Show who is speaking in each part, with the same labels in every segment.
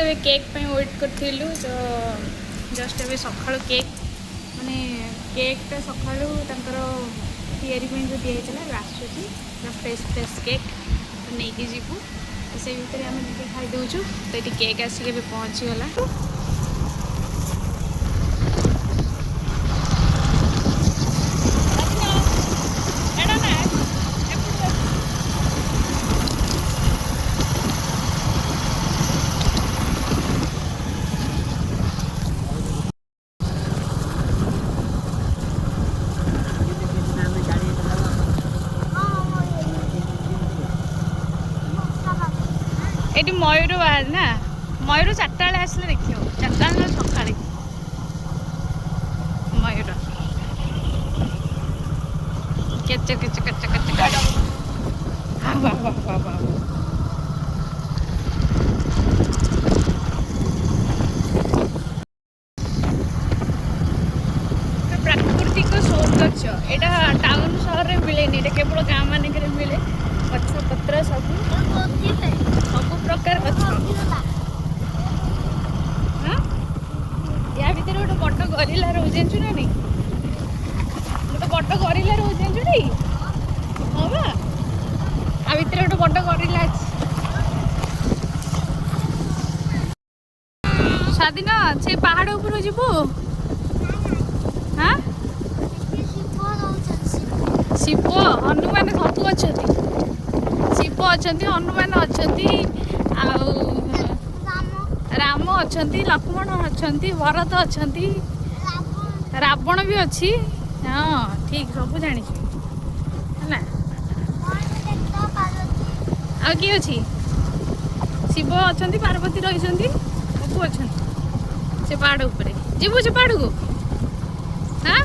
Speaker 1: ଏବେ କେକ୍ ପାଇଁ ୱେଟ୍ କରିଥିଲୁ। ତ ଜଷ୍ଟ ଏବେ ସକାଳୁ କେକ୍, ମାନେ କେକ୍ଟା ସକାଳୁ ତାଙ୍କର ତିଆରି ପାଇଁ ଯେଉଁ ଦିଆହେଇଥିଲା, ଏବେ ଆସୁଛି ପୁରା ଫ୍ରେଶ୍ ଫ୍ରେଶ୍ କେକ୍, ତ ନେଇକି ଯିବୁ। ତ ସେଇ ଭିତରେ ଆମେ ଟିକେ ଖାଇଦେଉଛୁ। ତ ଏଠି କେକ୍ ଆସିକି ଏବେ ପହଞ୍ଚିଗଲା। ଏଠି ମୟୂର ବାହାରେ ନା? ମୟୂର 4ଟା ବେଳେ ଆସିଲେ ଦେଖିବ, 4ଟା ବେଳେ, ସକାଳେ ମୟୂର କେଚ କେଚ କେଚ କେଚ କେଚ। ବା ବା ବା ବା। ପ୍ରାକୃତିକ ସୌନ୍ଦର୍ଯ୍ୟ, ଏଇଟା ଟାଉନ ସହରରେ ମିଳେନି, ଏଇଟା କେବଳ ଗାଁ ମାନଙ୍କରେ ମିଳେ। ଗଛ ପତ୍ର ସବୁ, ସବୁ ପ୍ରକାର ଗଛ। ହଁ, ୟା ଭିତରେ ଗୋଟେ ବଡ଼ ଗରିଲା ରହୁଛି, ଜାଣିଛୁ ନା ନାଇଁ? ଗୋଟେ ବଡ଼ ଗରିଲା ରହୁଛି, ଜାଣିଛୁ ଟି? ହଁ ବା, ଆ ଭିତରେ ଗୋଟେ ବଡ଼ ଗରିଲା ଅଛି। ସ୍ୱାଧୀନ, ସେ ପାହାଡ଼ ଉପରକୁ ଯିବୁ? ହଁ, ଶିବ, ହନୁମାନ ସବୁ ଅଛନ୍ତି। ଶିବ ଅଛନ୍ତି, ହନୁମାନ ଅଛନ୍ତି, ଆଉ ରାମ ଅଛନ୍ତି, ଲକ୍ଷ୍ମଣ ଅଛନ୍ତି, ଭରତ ଅଛନ୍ତି, ରାବଣ ବି ଅଛି। ହଁ, ଠିକ, ସବୁ ଜାଣିଛୁ ହେଲା। ଆଉ କିଏ ଅଛି? ଶିବ ଅଛନ୍ତି, ପାର୍ବତୀ ରହିଛନ୍ତି, ସବୁ ଅଛନ୍ତି ସେ ପାହାଡ଼ ଉପରେ। ଯିବୁ ସେ ପାହାଡ଼କୁ? ହଁ,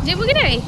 Speaker 1: ଯିବୁ କି ନାଇଁ?